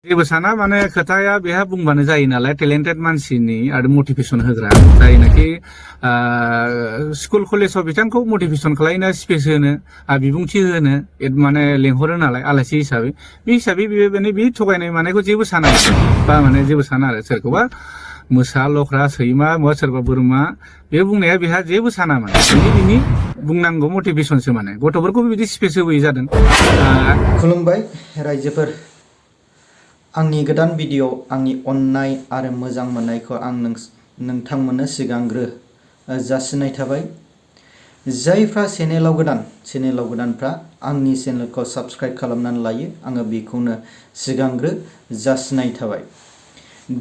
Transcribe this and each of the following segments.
जेबो साना माने खोथाया बेहा बुंबानो जायो नालाय टेलेन्टेड मानसिनि आरो मटिभेसन होग्रा जायनाखि स्कुल कलेजाव बिथांखौ मटिभेसन खालायनो स्पेस होनो बिबुंथि होनो माने लेंहरो नालाय आलासि हिसाबै बे हिसाबै बे थगायनाय मानायखौ जेबो साना बा माने जेबो साना आरो सोरखौबा मोसा लख्रा सैमा बा सोरबा बोरमा बे बुंनाया बेहा जेबो साना माने बिनि बुंनांगौ मटिभेसनसो माने गथ'फोरखौ बिदि स्पेस होबोयै जादों। खुलुमबाय रायजोफोर, आंनि गोदान भिडिअ आंनि अननाय आरो मोजां मोननायखौ आं नोंथांमोननो सिगांग्रो जासिनाय थाबाय। जायफ्रा चेनेलाव गोदानफ्रा आंनि चेनेलखौ साबस्क्राइब खालामनानै लायो आङो बेखौनो सिगांग्रो जासिनाय थाबाय।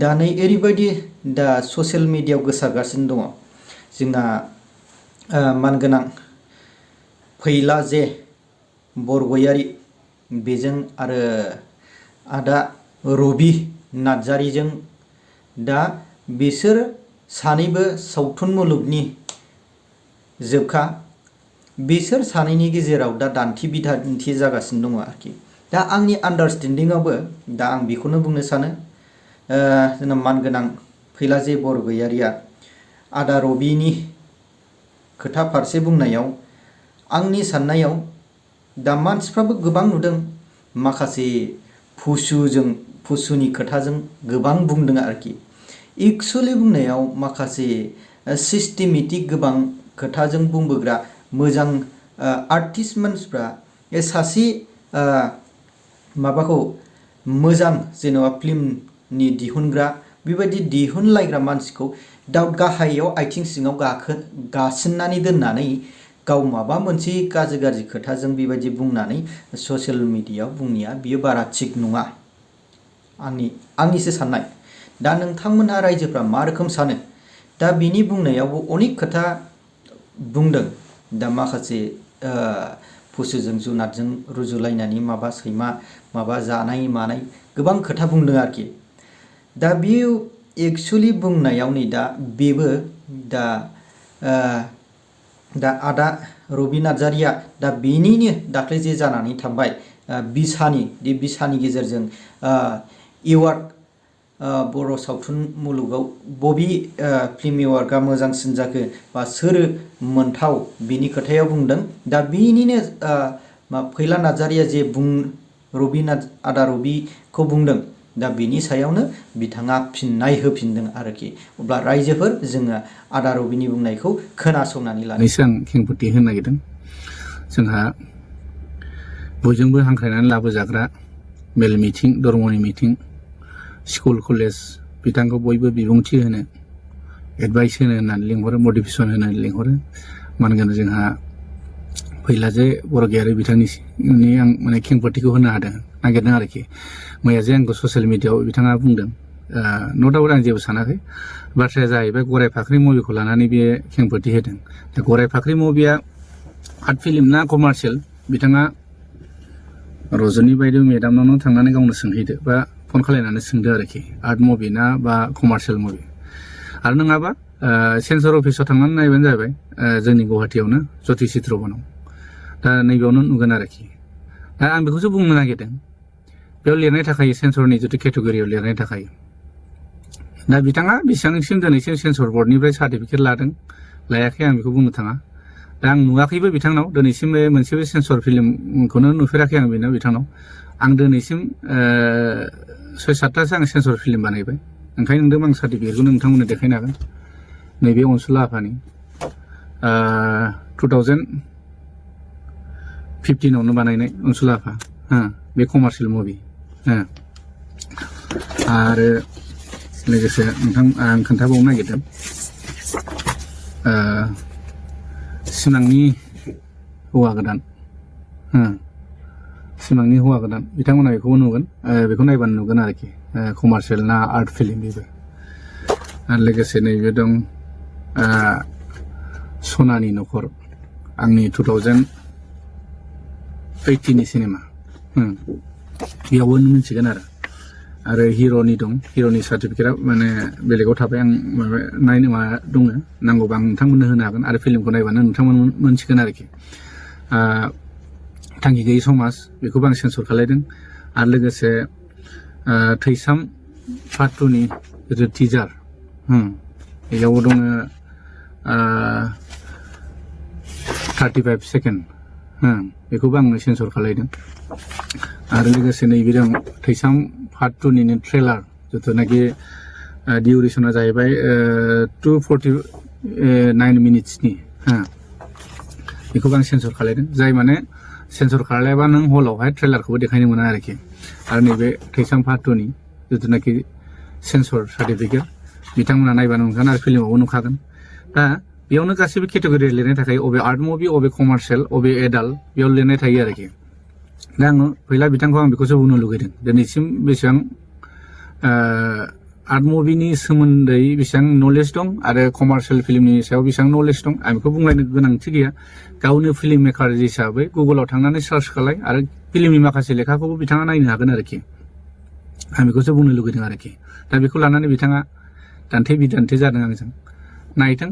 दा नै ओरैबायदि दा ससियेल मिडियायाव गोसारगासिनो दङ जोंना मानगोनां फैलाजे बरगयारि बेजों आरो आदा रबि नार्जारिजों दा बिसोर सानैबो सावथुन मुलुगनि जोबखा बिसोर सानैनि गेजेराव दा दान्थि बिदान्थि जागासिनो दङ आरोखि। दा आंनि आन्डारस्टेन्डिंआवबो दा आं बेखौनो बुंनो सानो जोंना मानगोनां फैलाजे बरगयारिया आदा रबिनि खोथा फारसे बुंनायाव आंनि साननायाव दा मानसिफ्राबो गोबां नुदों माखासे फुसुनि खोथाजों गोबां बुंदों आरोखि। एक्सुवेलि बुंनायाव माखासे सिस्टेमेटिक गोबां खोथाजों बुंबोग्रा मोजां आर्टिस्ट मानसिफ्रा सासे माबाखौ मोजां जेनेबा फिल्मनि दिहुनग्रा बेबायदि दिहुनलायग्रा मानसिखौ गाहायाव आथिं सिङाव गासिननानै दोननानै गाव माबा मोनसे गाज्रि खोथाजों बेबायदि बुंनानै ससियेल मिडियायाव बुंनाया बियो बारा थिग नङा आंनिसो साननाय। दा नोंथांमोनहा रायजोफ्रा मा रोखोम सानो? दा बिनि बुंनायावबो अनेक खोथा बुंदों। दा माखासे पशुजों जुनादजों रुजुलायनानै माबा सैमा माबा जानाय मानाय गोबां खोथा बुंदों आरोखि। दा बियो एक्सुवेलि बुंनायाव नै दा बेबो दा आदा रबि नार्जारिया दा बेनिनो दाख्लै जे जानानै थांबाय बिसानि गेजेरजों एवार्ड बर' सावथुन मुलुगाव बबे फिल्म एवार्डआ मोजांसिन जाखो बा सोरो मोनथाव बिनि खोथायाव बुंदों। दा बेनिनो फैला नार्जारिया जे आदा रबिखौ बुंदों दा बेनि सायावनो बिथाङा फिननाय होफिनदों आरोखि। अब्ला रायजोफोर जोङो आदा रबिनि बुंनायखौ खोनासंनानै लानोसो आं खेंफोरथि होनो नागिरदों। जोंहा बयजोंबो हांख्रायनानै लाबोजाग्रा मेल मिथिं धर्मनि मिथिं स्कुल कलेज बिथांखौ बयबो बिबुंथि होनो एडभाइस होनो होननानै लिंहरो मटिभेसन होनानै लिंहरो। मानोना जोंहा फैलाजे बरगयारि बिथांनि आं माने खेंफोरथिखौ होनो नागिरदों आरोखि। मैया जे आंखौ ससियेल मिडियायाव बिथाङा बुंदों न' डाउट आं जेबो सानाखै। बाथ्राया जाहैबाय गराय फाख्रि मुभिखौ लानानै बे खेंफोरथि होदों। दा गराय फाख्रि मुभिया आर्ट फिल्म ना कमार्शियेल बिथाङा रजनी बायदि मेदामनावनो थांनानै गावनो सोंहैदो बा फन खालायनानै सोंदो आरोखि आर्ट मुभि ना बा कमार्शियेल मुभि। आरो नङाबा सेन्सर अफिसाव थांनानै नायबानो जाबाय जोंनि गुवाहाटियावनो ज्योति चित्र बनाव। दा नैबेयावनो नुगोन आरोखि। दा आं बेखौसो बुंनो नागिरदों बेयाव लिरनाय थाखायो सेन्सरनि जितु केटेगरियाव लिरनाय थाखायो। दा बिथाङा बेसेबांसिम दिनैसिम सेन्सर बर्डनिफ्राय सार्टिफिकेट लादों लायाखै आं बेखौ बुंनो थाङा। दा आं नुवाखैबो बिथांनाव दिनैसिम मोनसेबो सेन्सर फिल्मखौनो नुफेराखै आं बिथांनाव। आं दिनैसिम 6-7थासो आं सेन्सर फिल्म बानायबाय। ओंखायनो नोंदों आं सार्टिफिकेटखौ नोंथांमोननो देखायनो हागोन। नैबे अनसुला आफानि 2015आवनो बानायनाय अनसुला आफा बे कमार्शियेल मुभि। आरो लोगोसे नोंथां आं खोन्थाबावनो नागिरदों सिमांनि हौवा गोदान बिथांमोना बेखौबो नुगोन। बेखौ नायबानो नुगोन आरोखि कमार्शियेल ना आर्ट फिल्म बेबो। आरो लोगोसे नैबे दं सनानि न'खर आंनि 2018नि सिनेमा बेयावबो मिथिगोन आरो हिर'नि दं। हिर'नि सार्टिफिकेटआ माने बेलेगाव थाबाय। आं नायनो दङ नांगौबा आं नोंथांमोननो होनो हागोन आरो फिल्मखौ नायबानो नोंथांमोन मोनथिगोन आरोखि। थांखि गैयै समाज बेखौबो आं सेन्सर खालायदों। आरो लोगोसे थैसाम फाथुनि जिथु टिजार बेयाव दङ 35 सेकेन्ड बेखौबो आङो सेन्सर खालायदों आरो लोगोसे नैबे दं थैसाम फाथुनिनो ट्रेलार जिथुनाखि डिउरेसना जाहैबाय 249 मिनिट्सनि बेखौबो आं सेन्सर खालायदों जाय माने सेन्सर खालायबा नों हलावहाय ट्रेलारखौबो देखायनो मोना आरोखि आरो नैबे थैसाम फाथुनि जिथुनाखि सेन्सर सार्टिफिकेट बिथांमोना नायबा नुगोन आरो फिल्मावबो नुखागोन दा बेयावनो गासैबो केटेगरि लिरनाय थाखाय अबे आर्ट मुभि अबे कमार्शियेल अबे एडाल्ट बेयाव लिरनाय थायो आरोखि दा आङो फैला बिथांखौ आं बेखौसो बुंनो लुगैदों दिनैसिम बेसेबां आर्ट मुभिनि सोमोन्दै बेसेबां नलेज दं आरो कमार्शियेल फिल्मनि सायाव बेसेबां नलेज दं आं बेखौ बुंलायनो गोनांथि गैया गावनो फिल्म मेकार हिसाबै गुगोलाव थांनानै सार्च खालाय आरो फिल्मनि माखासे लेखाखौबो बिथाङा नायनो हागोन आरोखि आं बेखौसो बुंनो लुगैदों आरोखि दा बेखौ लानानै बिथाङा दान्थे बिदान्थे जादों आंजों नायथों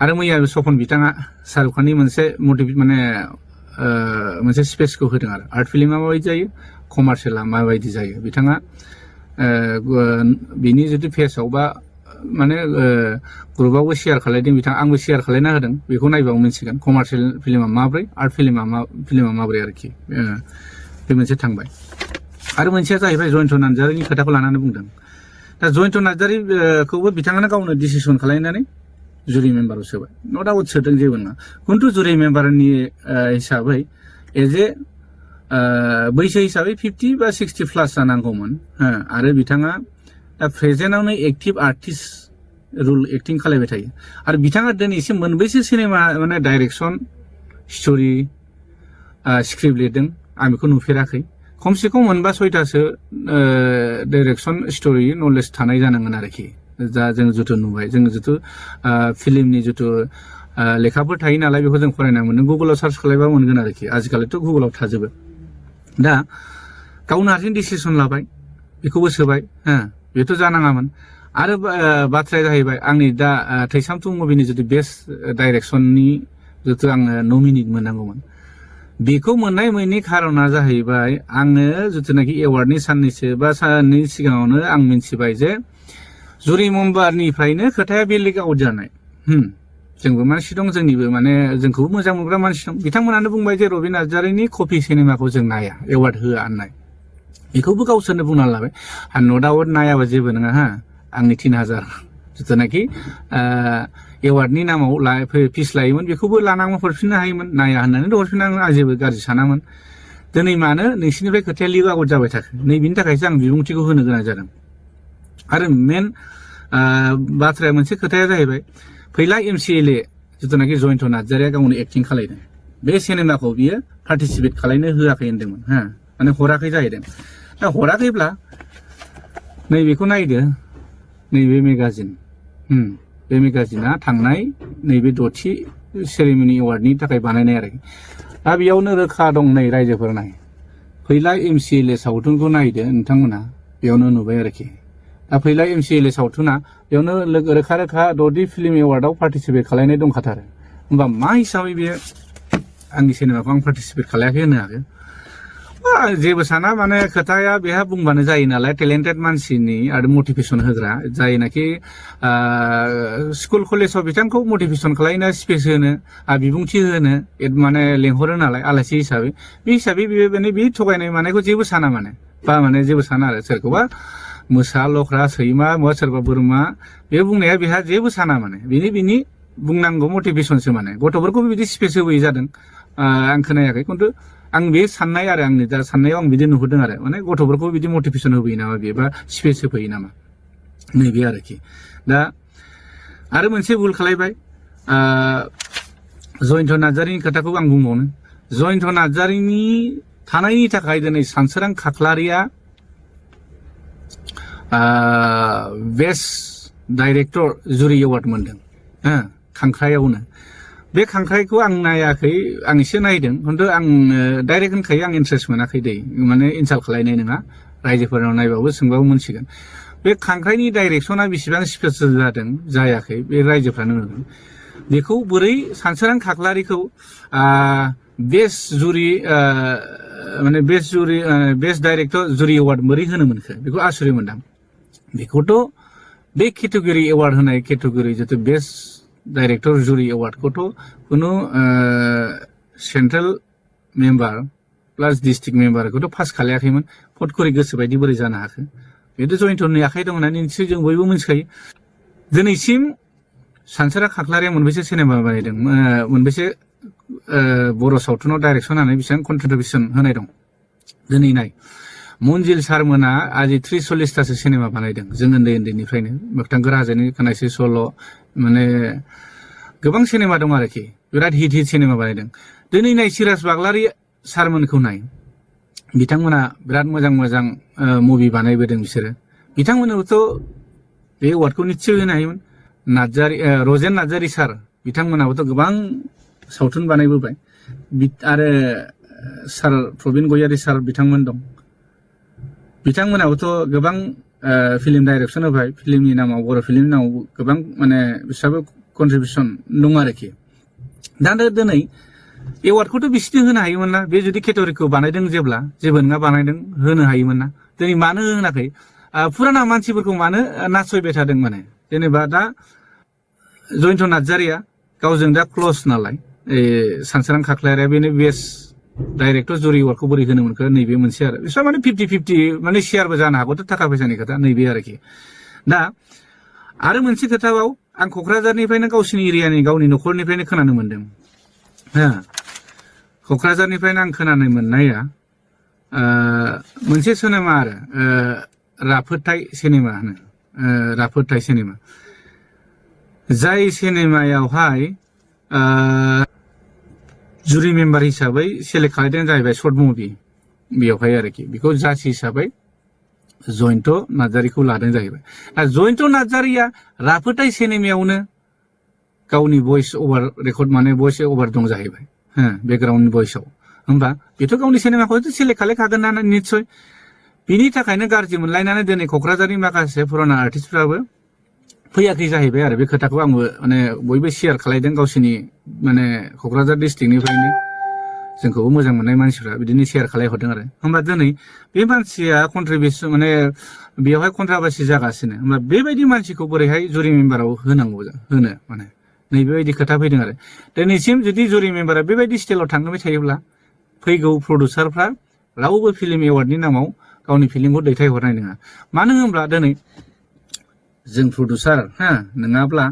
आरो मैया सपन बिथाङा शाहरुख खाननि मोनसे मटिभ माने मोनसे स्पेसखौ होदों आरो आर्ट फिल्मा माबायदि जायो कमार्शियेला माबायदि जायो बिथाङा बिनि जुदि पेजआव बा माने ग्रुपआवबो शेयार खालायदों बिथाङा आंबो शेयार खालायना होदों बेखौ नायबाबो मिन्थिगोन कमार्शियेल फिल्मा माब्रै आर्ट फिल्मा माब्रै आरोखि बे मोनसे थांबाय आरो मोनसेया जाहैबाय जयन्त नार्जारिनि खोथाखौ लानानै बुंदों दा जयन्त नार्जारिखौबो बिथाङानो गावनो डिसिसन खालायनानै जुरि मेम्बाराव सोबाय न' डाउट सोदों जेबो नङा खिन्थु जुरि मेम्बारनि हिसाबै एज ए बैसो हिसाबै 50 बा 60 प्लास जानांगौमोन आरो बिथाङा दा प्रेजेन्टआवनो एक्टिभ आर्टिस्ट रुल एक्टिं खालायबाय थायो आरो बिथाङा दिनैसिम मोनबैसो सिनेमा माने डाइरेक्सन स्ट'रि स्क्रिप्ट लिरदों आं बेखौ नुफेराखै खमसे खम मोनबा 6थासो डाइरेक्सन स्ट'रि नलेज थानाय जानांगोन आरोखि दा जों जिथु नुबाय जों जिथु फिल्मनि जिथु लेखाफोर थायो नालाय बेखौ जों फरायना मोनदों गुगोलाव सार्च खालायबा मोनगोन आरोखि आजिखालिथ' गुगोलाव थाजोबो दा गावनो हारसिं डिसिसन लाबाय बेखौबो सोबाय बेथ' जानाङामोन आरो बाथ्राया जाहैबाय आंनि दा थैसाम 2 मुभिनि जिथु बेस्ट डाइरेक्सननि जिथु आङो नमिनेट मोननांगौमोन बेखौ मोननाय मोननि खारना जाहैबाय आङो जिथुनाखि एवार्डनि साननैसो बा साननि सिगाङावनो आं मिन्थिबाय जे जुरि मेम्बारनिफ्रायनो खोथाया बेलेग आउट जानाय जोंबो मानसि दं जोंनिबो माने जोंखौबो मोजां मोनग्रा मानसि दं बिथांमोनानो बुंबाय जे रबि नार्जारिनि कपि सिनेमाखौ जों नाया एवार्ड होआ होननाय बेखौबो गावसोरनो बुंना लाबाय आरो न' डाउट नायाबा जेबो नङा आंनि 3000 जिथुनाखि एवार्डनि नामाव फिस लायोमोन बेखौबो लानांगौ हरफिननो हायोमोन नाया होननानै हरफिननांगौ आं जेबो गाज्रि सानामोन दिनै मानो नोंसिनिफ्राय खोथाया लिक आउट जाबाय थाखो नैबेनि थाखायसो आं बिबुंथिखौ होनो गोनां जादों आरो मेन बाथ्राया मोनसे खोथाया जाहैबाय फैला MCLA जिथुनाखि जयन्त नार्जारिया गावनो एक्टिं खालायदों बे सिनेमाखौ बियो पार्टिसिपेट खालायनो होआखै होनदोंमोन माने हराखै जाहैदों दा हराखैब्ला नैबेखौ नायदो नैबे मेगाजिन बे मेगाजिना थांनाय नैबे 6थि सेरेमनि एवार्डनि थाखाय बानायनाय आरोखि दा बेयावनो रोखा दं नै रायजोफोर नाय फैला MCLA सावथुनखौ नायदो नोंथांमोना बेयावनो नुबाय आरोखि दा फैला MCLA सावथुना बेयावनो रोखा रोखा 6थि फिल्म एवार्डआव पार्टिसिपेट खालायनाय दंखाथारो होमबा मा हिसाबै बे आंनि सिनेमाखौ आं पार्टिसिपेट खालायाखै होनो हागोन जेबो साना माने खोथाया बेहा बुंबानो जायो नालाय टेलेन्टेड मानसिनि आरो मटिभेसन होग्रा जायनाखि स्कुल कलेजाव बिथांखौ मटिभेसन खालायनो स्पेस होनो बिबुंथि होनो माने लेंहरो नालाय आलासि हिसाबै बे हिसाबै बे थगायनाय मानायखौ जेबो साना माने बा माने जेबो साना आरो सोरखौबा मोसा लख्रा सैमा बा सोरबा बोरमा बे बुंनाया बेहा जेबो साना माने बिनि बुंनांगौ मटिभेसनसो माने गथ'फोरखौ बिदि स्पेस होबोयै जादों आं खोनायाखै खिन्थु आं बे साननाय आरो आंनि दा साननायाव आं बिदि नुहुरदों आरो माने गथ'फोरखौ बिदि मटिभेसन होबोयो नामा बे बा स्पेस होफैयो नामा नैबे आरोखि दा आरो मोनसे भुल खालायबाय जयन्त नार्जारिनि खोथाखौ आं बुंबावनो जयन्त नार्जारिनि थानायनि थाखाय दिनै सानसोरां खाख्लारिया बेस्ट डाइरेक्टर जुरि एवार्ड मोनदों खांख्रायावनो बे खांख्राइखौ आं नायाखै आं एसे नायदों खिन्थु आं डाइरेक्ट होनखायो आं इन्ट्रेस्ट मोनाखै दै माने इनसाल्ट खालायनाय नङा रायजोफोरनाव नायबाबो सोंबाबो मोनसिगोन बे खांख्राइनि डाइरेक्सना बेसेबां स्पेसियल जादों जायाखै बे रायजोफ्रानो नुगोन बेखौ बोरै सानसोरां खाख्लारिखौ बेस्ट जुरि माने बेस्ट डाइरेक्टर जुरि एवार्ड बोरै होनो मोनखो बेखौ आसुरि मोनदां बेखौथ' बे केटेगरि एवार्ड होनाय केटेगरि जितु बेस्ट डाइरेक्टर जुरि एवार्डखौथ' कुनु सेन्ट्रेल मेम्बार प्लास डिस्ट्रिक्ट मेम्बारखौथ' पास खालायाखैमोन फट करि गोसो बायदि बोरै जानो हाखो बेथ' जयन्तनि आखाइ दं होननानै निश्चय जों बयबो मिथिखायो दिनैसिम सानसोरा खाख्लारिया मोनबेसे सिनेमा बानायदों मोनबेसे बर' सावथुनाव डाइरेक्सन होनानै बेसेबां कन्ट्रिबिउसन होनाय दं दिनै नाय मन्जिल सारमोना आजि 30-40थासो सिनेमा बानायदों जों उन्दै उन्दैनिफ्रायनो मोगथां गोराजोंनि खोनायसे सल' माने गोबां सिनेमा दं आरोखि बिराद हिट सिनेमा बानायदों दिनै नाय सिराज बाग्लारि सारमोनखौ नाय बिथांमोना बिराद मोजां मोजां मुभि बानायबोदों बिसोरो बिथांमोननोथ' बे एवार्डखौ निश्चय होनो हायोमोन रजेन नार्जारि सार बिथांमोनाबोथ' गोबां सावथुन बानायबोबाय आरो सार प्रबिन गयारि सार बिथांमोन दं बिथांमोनाबोथ' गोबां फिल्म डाइरेक्सन होबाय फिल्मनि नामाव बर' फिल्मनि नामाव गोबां माने बिसोराबो कन्ट्रिबिउसन दं आरोखि दा दिनै एवार्डखौथ' बिसिनो होनो हायोमोन ना बे जुदि केटेगरिखौ बानायदों जेबो नङा बानायदों होनो हायोमोन ना दिनै मानो होनाखै फुराना मानसिफोरखौ मानो नासयबाय थादों माने जेनेबा दा जयन्त नार्जारिया गावजों दा क्लस नालाय सानसोरां खाख्लारिया बेनो बेस्ट डाइरेक्टर जुरि एवार्डखौ बोरै होनो मोनखो नैबे मोनसे आरो बिसोर माने 50-50 माने शेयारबो जानो हागौथ' थाखा फैसानि खोथा नैबे आरोखि दा आरो मोनसे खोथाबाव आं क'क्राझारनिफ्रायनो गावसिनि एरियानि गावनि न'खरनिफ्रायनो खोनानो मोनदों क'क्राझारनिफ्रायनो आं खोनानो मोननाया मोनसे सिनेमा आरो राफोदथाय सिनेमा होनो राफोदथाय सिनेमा जाय सिनेमायावहाय जुरि मेम्बार हिसाबै सेलेक्ट खालामदों जाहैबाय सर्ट मुभि बेयावहाय आरोखि बेखौ जाज हिसाबै जयन्त नार्जारिखौ लादों जाहैबाय दा जयन्त नार्जारिया राफोदथाय सिनेमायावनो गावनि भइस ओभार रेकर्ड माने भइस ओभार दं जाहैबाय बेकग्राउन्ड भइसआव होमबा बेथ' गावनि सिनेमाखौ सेलेक्ट खालामखागोन ना निश्चय बिनि थाखायनो गाज्रि मोनलायनानै दिनै क'क्राझारनि माखासे पुराना आर्टिस्टफ्राबो फैयाखै जाहैबाय आरो बे खोथाखौ आंबो माने बयबो शेयार खालायदों गावसिनि माने क'क्राझार डिस्ट्रिक्टनिफ्रायनो जोंखौबो मोजां मोननाय मानसिफ्रा बिदिनो शेयार खालायहरदों आरो होमबा दिनै बे मानसिया कन्ट्रिबिउसन माने बेवहाय कन्ट्राभार्सि जागासिनो होमबा बेबायदि मानसिखौ बोरैहाय जुरि मेम्बाराव होनांगौ होनो माने नैबेबायदि खोथा फैदों आरो दिनैसिम जुदि जुरि मेम्बारा बेबायदि स्टाइलाव थांबाय थायोब्ला फैगौ प्रडिउसारफ्रा रावबो फिल्म एवार्डनि नामाव गावनि फिल्मखौ दैथायहरनाय नङा मानो होनब्ला दिनै जों प्रडिउसार नङाब्ला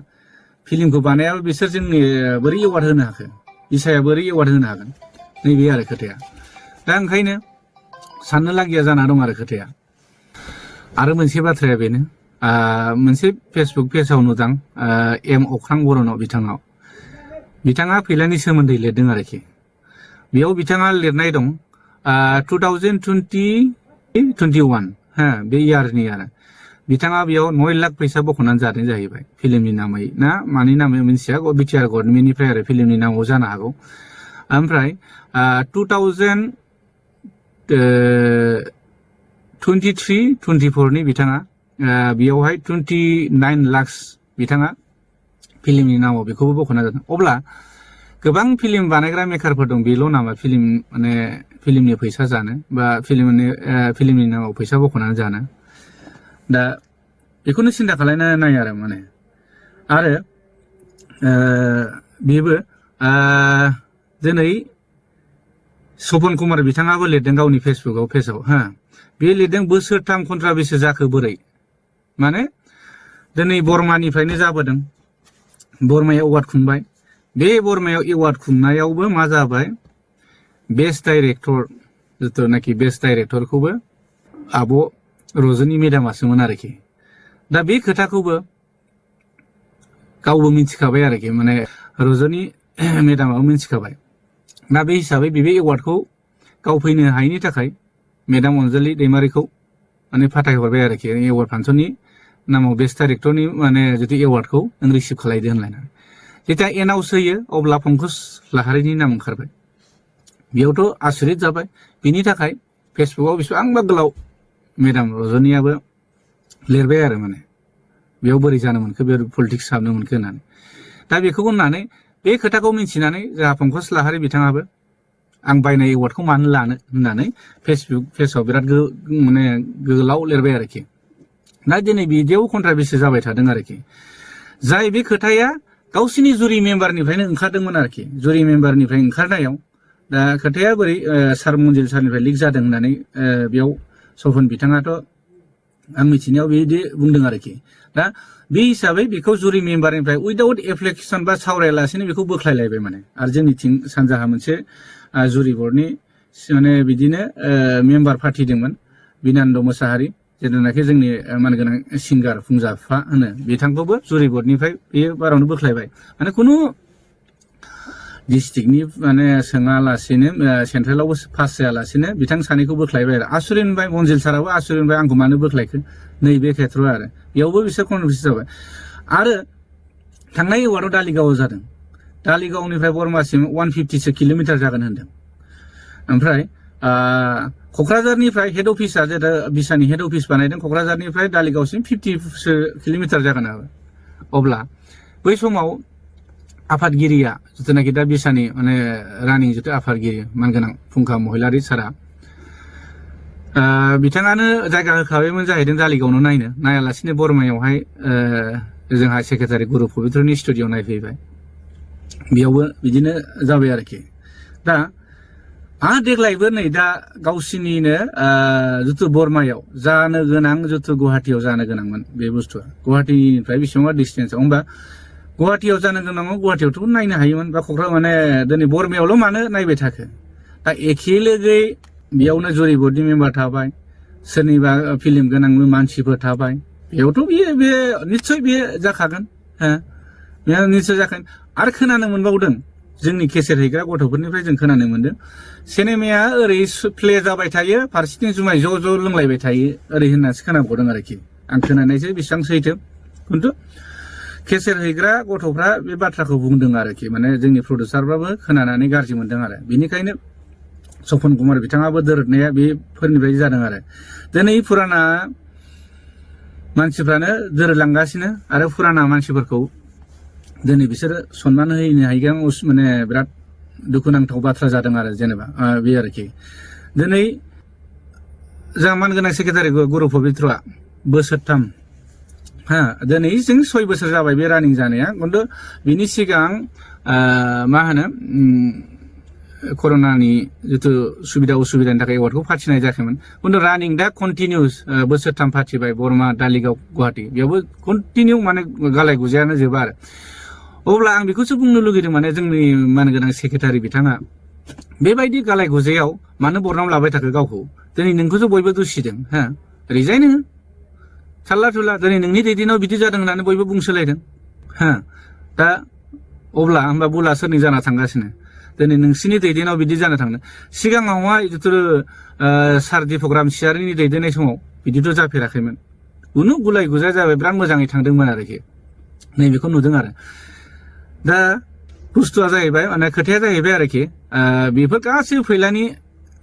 फिल्मखौ बानायाबा बिसोर जोंनि बोरै एवार्ड होनो हाखो बिसाया बोरै एवार्ड होनो हागोन नैबे आरो खोथाया दा ओंखायनो साननो लागिया जाना दं आरो खोथाया आरो मोनसे बाथ्राया बेनो मोनसे फेसबुक पेजाव नुदां एम अख्रां बर'नाव बिथाङा फैलानि सोमोन्दै लिरदों आरोखि बेयाव बिथाङा लिरनाय दं 2020-21 बे इयारनि आरो बिथाङा बेयाव 9 लाख फैसा बख'नानै जादों जाहैबाय फिल्मनि नामै ना मानि नामै मिथिया बिटिआर गभर्नमेन्टनिफ्राय आरो फिल्मनि नामाव जानो हागौ ओमफ्राय 2023-24 नि बिथाङा बेयावहाय 29 लाख बिथाङा फिल्मनि नामाव बेखौबो बख'ना जादों अब्ला गोबां फिल्म बानायग्रा मेकारफोर दं बेल' नामा फिल्मनि फैसा जानो बा फिल्मनि नामाव फैसा बख'नानै जानो दा बेखौनो सिन्था खालायना नाय आरो माने आरो बेबो दिनै सपन कुमार बिथाङाबो लिरदों गावनि फेसबुकाव पेजाव बे लिरदों बोसोरथाम कन्ट्राभार्सि जाखो बोरै माने दिनै बर्मानिफ्रायनो जाबोदों बर्मायाव एवार्ड खुंबाय बे बर्मायाव एवार्ड खुंनायावबो मा जाबाय बेस्ट डाइरेक्टर जिथुनाखि बेस्ट डाइरेक्टरखौबो आब' रजनी मेदामासोमोन आरोखि दा बे खोथाखौबो गावबो मिथिखाबाय आरोखि माने रजनी मेदामाबो मिथिखाबाय दा बे हिसाबै बे एवार्डखौ गाव फैनो हायैनि थाखाय मेदाम अनजालि दैमारिखौ माने फाथायहरबाय आरोखि एवार्ड फांसननि नामाव बेस्ट डाइरेक्टरनि माने जुदि एवार्डखौ नों रिसिभ खालायदो होनलायनानै जेब्ला एनाउन्स होयो अब्ला पंकज लाहारिनि नाम ओंखारबाय बेयावथ' आसुरित जाबाय बिनि थाखाय फेसबुकाव बेसेबांबा गोलाव मेदाम रजनीयाबो लिरबाय आरो माने बेयाव बोरै जानो मोनखो बे पलिटिक्स हाबनो मोनखो होननानै दा बेखौ होननानै बे खोथाखौ मिथिनानै जोंहा पंकज लाहारि बिथाङाबो आं बायनाय एवार्डखौ मानो लानो होननानै पेजआव बिराद माने गोलाव लिरबाय आरोखि दा दिनै बिदियाव कन्ट्राभार्सि जाबाय थादों आरोखि जाय बे खोथाया गावसिनि जुरि मेम्बारनिफ्रायनो ओंखारदोंमोन आरोखि जुरि मेम्बारनिफ्राय ओंखारनायाव दा खोथाया बोरै सार मन्जिल सारनिफ्राय लिक जादों होननानै बेयाव सपन बिथाङाथ' आं मिथिनायाव बिदि बुंदों आरोखि दा बे हिसाबै बेखौ जुरि मेम्बारनिफ्राय उइदाउट एप्लिकेसन बा सावरायालासेनो बेखौ बोख्लायलायबाय माने आरो जोंनिथिं सानजाहा मोनसे जुरि बर्डनि माने बिदिनो मेम्बार फाथिदोंमोन बिनान्द मोसाहारि जेनाखि जोंनि मानगोनां सिंगार फुंजाफा होनो बिथांखौबो जुरि बर्डनिफ्राय बेयो बारावनो बोख्लायबाय माने खुनु डिस्ट्रिक्टनि माने सोङालासेनो सेन्ट्रेलावबो पास जायालासेनो बिथां सानैखौ बोख्लायबाय आरो आसुरित मोनबाय मन्जिल साराबो आसुरित मोनबाय आंखौ मानो बोख्लायखो नैबे खेथ्रआव आरो बेयावबो बिसोर कन्ट्रभार्सि जाबाय आरो थांनाय एवार्डआव दालिगावआव जादों दालिगावनिफ्राय बरमासिम 150 किल'मिटार जागोन होनदों ओमफ्राय क'क्राझारनिफ्राय हेड अफिसा जेरै बिसानि हेड अफिस बानायदों क'क्राझारनिफ्राय दालिगावसिम 50 किल'मिटार जागोन आरो अब्ला बै समाव आफादगिरिया जिथुनाखि दा बिसानि माने रानिं जिथु आफादगिरि मानगोनां फुंखा महिलारि सारा बिथाङानो जायगा होखाबायमोन जाहैदों दालिगावनो नायनो नायालासिनो बरमायावहाय जोंहा सेक्रेटारि गुरु पबित्रनि स्टुडिअ नायफैबाय बेयावबो बिदिनो जाबाय आरोखि दा आरो देग्लायबो नै दा गावसिनिनो जिथु बरमायाव जानो गोनां जिथु गुवाहाटियाव जानो गोनांमोन बे बुस्थुआ गुवाहाटिनिफ्राय बेसेबांबा डिस्टेन्सआव होमबा गुवाहाटियाव जानो गोनांमोन गुवाहाटियावथ' नायनो हायोमोन बा क'क्राझार माने दिनै बरमायावल' मानो नायबाय थाखो दा एखे लोगोयै बेयावनो जुरि बर्डनि मेम्बार थाबाय सोरनिबा फिल्म गोनां मानसिफोर थाबाय बेयावथ' बे निस्सय बे जाखागोन हो निस्सय जाखागोन आरो खोनानो मोनबावदों जोंनि केसेट हैग्रा गथ'फोरनिफ्राय जों खोनानो मोनदों सिनेमाया ओरै प्ले जाबाय थायो फारसेथिं जुमाय ज' ज' लोंलायबाय थायो ओरै होननासो खोनाबावदों आरोखि आं खोनानायसो बेसेबां सैथो खिन्थु केसेट हैग्रा गथ'फ्रा बे बाथ्राखौ बुंदों आरोखि माने जोंनि प्रडिउसारफ्राबो खोनानानै गाज्रि मोनदों आरो बेनिखायनो सपन कुमार बिथाङाबो दोरदनाया बेफोरनिफ्राय जादों आरो दिनै फुराना मानसिफ्रानो दोरलांगासिनो आरो फुराना मानसिफोरखौ दिनै बिसोरो सनमान होनो हायैया माने बिराद दुखुनांथाव बाथ्रा जादों आरो जेनेबा बे आरोखि दिनै जोंहा मानगोनां सेक्रेटारि गुरु पबित्रआ बोसोरथाम दिनै जों 6 बोसोर जाबाय बे रानिं जानाया खिन्थु बिनि सिगां मा होनो कर'नानि जिथु सुबिदा उसुबिदानि थाखाय एवार्डखौ फाथिनाय जायाखैमोन खिन्थु रानिं दा कन्टिनिउस बोसोरथाम फाथिबाय बरमा दालिगाव गुवाहाटि बेयावबो कन्टिनिउ माने गालाय गुजायानो जोबा आरो अब्ला आं बेखौसो बुंनो लुगैदों माने जोंनि मानगोनां सेक्रेटारि बिथाङा बेबायदि गालाय गुजायाव मानो बरनाम लाबाय थाखो गावखौ दिनै नोंखौसो बयबो दुसिदों रिजाइन हो साल्ला थुला दिनै नोंनि दैदेनाव बिदि जादों होननानै बयबो बुंसोलायदों दा अब्ला होमबा बुला सोरनि जाना थांगासिनो दिनै नोंसिनि दैदेनाव बिदि जानो थांदों सिगाङावहाय जिथु सार दीपक रामसियारिनि दैदेननाय समाव बिदिथ' जाफेराखैमोन खुनु गुलाय गुजाय जाबाय बिराद मोजाङै थांदोंमोन आरोखि नैबेखौ नुदों आरो दा बुस्थुआ जाहैबाय माने खोथाया जाहैबाय आरोखि बेफोर गासैबो फैलानि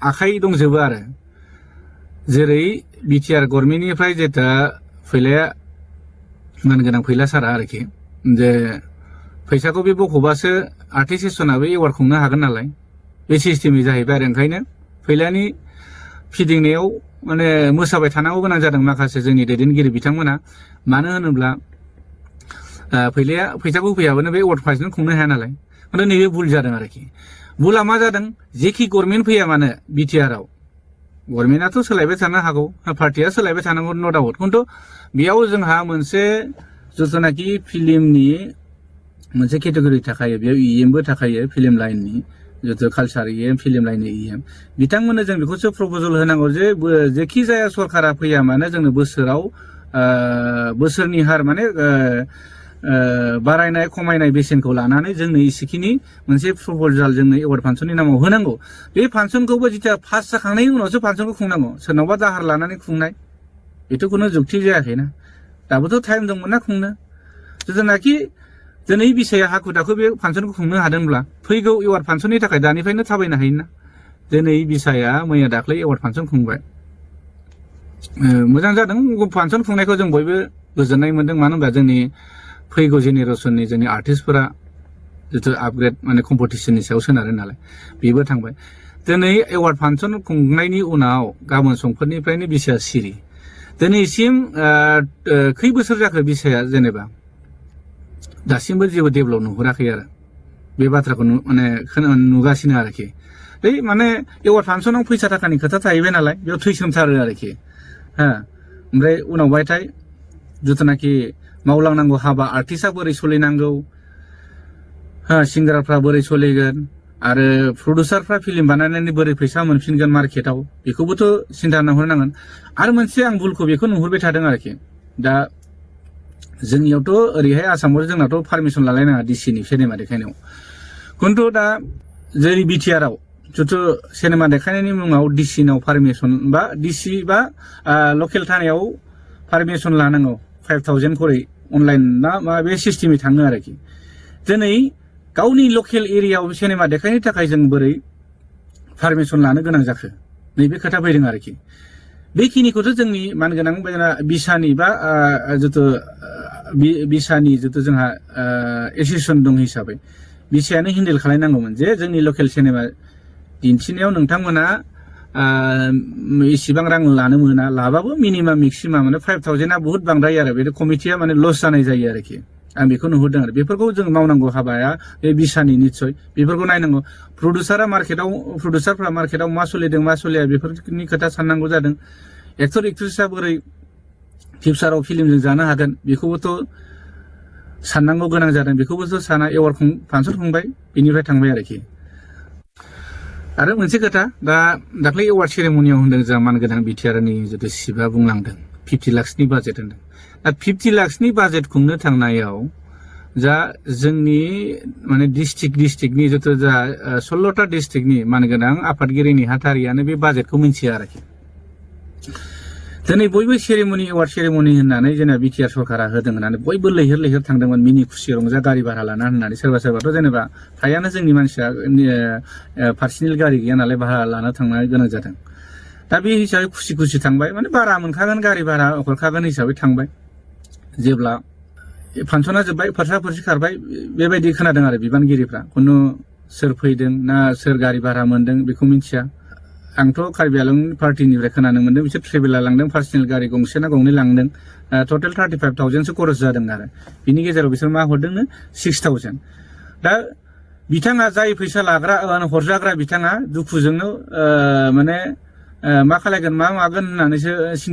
आखाइ दंजोबो आरो जेरै बिटिआर गभर्नमेन्टनिफ्राय जेथा फैलाया मानगोनां फैला सारा आरोखि जे फैसाखौ बे बख'बासो आर्टिस्टेसनाबो एवार्ड खुंनो हागोन नालाय बे सिस्टेमै जाहैबाय आरो ओंखायनो फैलानि फिदिंनायाव माने मोसाबाय थानांगौ गोनां जादों माखासे जोंनि दैदेनगिरि बिथांमोना मानो होनोब्ला फैलाया फैसाखौ होफैयाबानो बे एवार्ड फांसन खुंनो हाया नालाय खिन्थु नैबे भुल जादों आरोखि भुला मा जादों जेखि गभर्नमेन्ट फैया मानो बिटिआरआव गभर्नमेन्टआथ' सोलायबाय थानो हागौ पार्टिया सोलायबाय थानांगौ न' डाउट खिन्थु बेयाव जोंहा मोनसे जिथुनाखि फिल्मनि मोनसे केटेगरि थाखायो बेयाव इएमबो थाखायो फिल्म लाइननि जितु कालचार इएम फिल्म लाइननि इएम बिथांमोननो जों बेखौसो प्रप'जल होनांगौ जे जेखि जाया सरकारा फैया मानो जोंनो बोसोराव बोसोरनि हार माने बारायनाय खमायनाय बेसेनखौ लानानै जोंनो इसेखिनि मोनसे प्रप'जाल जोंनो एवार्ड फांसननि नामाव होनांगौ बे फांसनखौबो जिथिया पास जाखांनायनि उनावसो फांसनखौ खुंनांगौ सोरनावबा दाहार लानानै खुंनाय बेथ' खुनु जुक्ति जायाखैना दाबोथ' टाइम दंमोन ना खुंनो जिथुनाखि दिनै बिसाया हाखु दाखु बे फांसनखौ खुंनो हादोंब्ला फैगौ एवार्ड फांसननि थाखाय दानिफ्रायनो थाबायनो हायोना दिनै बिसाया मैया दाख्लै एवार्ड फांसन खुंबाय मोजां जादों फांसन खुंनायखौ जों बयबो गोजोननाय मोनदों मानो होनबा जोंनि फैगौ जेनेरेसननि जोंनि आर्टिस्टफोरा जितु आपग्रेड माने कम्पिटिसननि सायाव सोनारो नालाय बेबो थांबाय दिनै एवार्ड फांसन खुंनायनि उनाव गाबोन समफोरनिफ्रायनो बिसाया सिरि दिनैसिम खै बोसोर जाखो बिसाया जेनेबा दासिमबो जेबो डेभेलप नुहुराखै आरो बे बाथ्राखौ माने नुगासिनो आरोखि बै माने एवार्ड फांसनाव फैसा थाखानि खोथा थाहैबाय नालाय बेयाव थैसोमथारो आरोखि हा ओमफ्राय उनावबायथाय जिथुनाखि मावलांनांगौ हाबा आर्टिस्टआ बोरै सोलिनांगौ हा सिंगारफ्रा बोरै सोलिगोन आरो प्रडिउसारफ्रा फिल्म बानायनानै बोरै फैसा मोनफिनगोन मार्केटाव बेखौबोथ' सिन्था नुहुरनांगोन आरो मोनसे आं भुलखौ बेखौ नुहुरबाय थादों आरोखि दा जोंनियावथ' ओरैहाय आसामाव जोंनाथ' पारमिसन लालायनाङा डिसिनि सिनेमा देखायनायाव खिन्थु दा जेरै बिटिआरआव जिथु सिनेमा देखायनायनि मुङाव डिसिनाव पारमिसन बा डिसि बा लकेल थानायाव पारमिसन लानांगौ 5,000 खरै अनलाइन ना मा बे सिस्टेमै थाङो आरोखि दिनै गावनि लकेल एरियायाव सिनेमा देखायनो थाखाय जों बोरै पारमिसन लानो गोनां जाखो नैबे खोथा फैदों आरोखि बेखिनिखौथ' जोंनि मानगोनां बिसानि बा जिथु बिसानि जिथु जोंहा एसोसिएसन दं हिसाबै बिसायानो हेन्डेल खालामनांगौमोन जे जोंनि लकेल सिनेमा दिन्थिनायाव नोंथांमोना इसिबां रां लानो मोना लाबाबो मिनिमाम मेक्सिमाम माने 5,000आ बहुत बांद्राय आरो बे कमिटिया माने लस जानाय जायो आरोखि आं बेखौ नुहुरदों आरो बेफोरखौ जों मावनांगौ हाबाया बे बिसानि निस्सय बेफोरखौ नायनांगौ प्रडिउसारफ्रा मार्केटाव मा सोलिदों मा सोलिया बेफोरनि खोथा साननांगौ जादों एक्टर एक्ट्रेसआ बोरै फिउचाराव फिल्मजों जानो हागोन बेखौबोथ' साननांगौ गोनां जादों बेखौबोथ' साना एवार्ड फांसन खुंबाय बेनिफ्राय थांबाय आरोखि आरो मोनसे खोथा दा दाख्लै एवार्ड सेरेमनियाव होनदों जोंहा मानगोनां बिटिआरनि जितु सिबा बुंलांदों 50 लाखसनि बाजेट होनदों दा 50 लाखसनि बाजेट खुंनो थांनायाव जा जोंनि माने डिस्ट्रिक्टनि जितु जा 16टा डिस्ट्रिक्टनि मानगोनां आफादगिरि नेहाथारियानो बे बाजेटखौ मिन्थिया आरोखि दिनै बयबो सेरेमनि एवार्ड सेरेमनि होननानै जेनेबा बिटिआर सरकारा होदों होननानै बयबो लैहोर लैहोर थांदोंमोन मिनि खुसि रंजा गारि भारा लाना होननानै सोरबा सोरबाथ' जेनेबा फ्रायानो जोंनि मानसिया पार्सनेल गारि गैया नालाय भारा लाना थांनो गोनां जादों दा बे हिसाबै खुसि खुसि थांबाय माने भारा मोनखागोन गारि भारा हरखागोन हिसाबै थांबाय जेब्ला फांसना जोब्बाय फोरसा फोरसि खारबाय बेबायदि खोनादों आरो बिबानगिरिफ्रा खुनु सोर फैदों ना सोर गारि भारा मोनदों बेखौ मिन्थिया आंथ' कार्बि आलं पार्टिनिफ्राय खोनानो मोनदों बिसोर ट्रेभेलार लांदों पार्सनेल गारि गंसे ना गंनै लांदों टटेल 35,000सो खरस जादों आरो बिनि गेजेराव बिसोर मा हरदोंनो 6,000 दा बिथाङा जाय फैसा लाग्रा हरजाग्रा बिथाङा दुखुजोंनो माने मा खालायगोन मा मागोन होननानैसो सिन्था